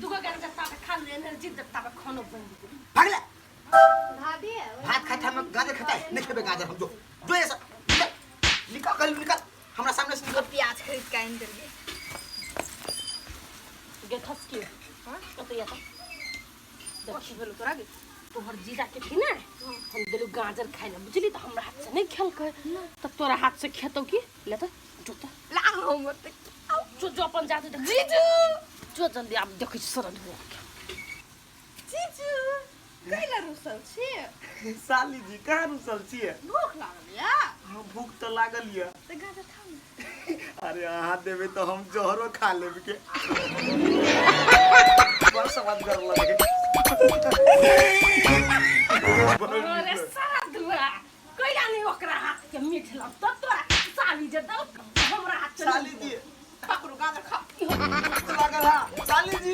दूगो गाजर ताबे खा लू, एनर्जी दे, ताबे खानो बनि जेतै। भागले। भाभी। भात खाते हम गाजर खाता है नहीं खेबे गाजर हम। जो जो ऐसा निकल निकल कल निकल हमरा सामने से निकल। प्याज खरीद के आनि देलियै। गे खसकी, हां, कतऽ या तऽ देखी भेलो तोरा गे? तोहर जीजा के थी ने हम देलू गाजर खाइ लए, बुझली? तऽ हमरा हाथ से नहि खेलकै तऽ तोरा हाथ से खेतौ की? ले तऽ जो तऽ। ला हमर तऽ जो जो अपन जाते देख। जीजू। जो जल्दी, आब देखै छी शरण हुआ के। जीजू, कैला रुसल छी? साली जी, कहाँ रुसल छियै? भूख लागल या? हाँ, भूख तऽ लागल यऽ। तऽ गाजर खाउ ने। अरे, अहाँ देबै तऽ हम जहरो खा लेब के। बड़ समझगर लगे। अरे साधुआ, कैला नहि ओकरा हाथ के मीठ लगतौ? तोरा साली जे दल हमरा हाथ से। साली जी। पकड़ू, गाजर खाउ। लागल हा साली जी।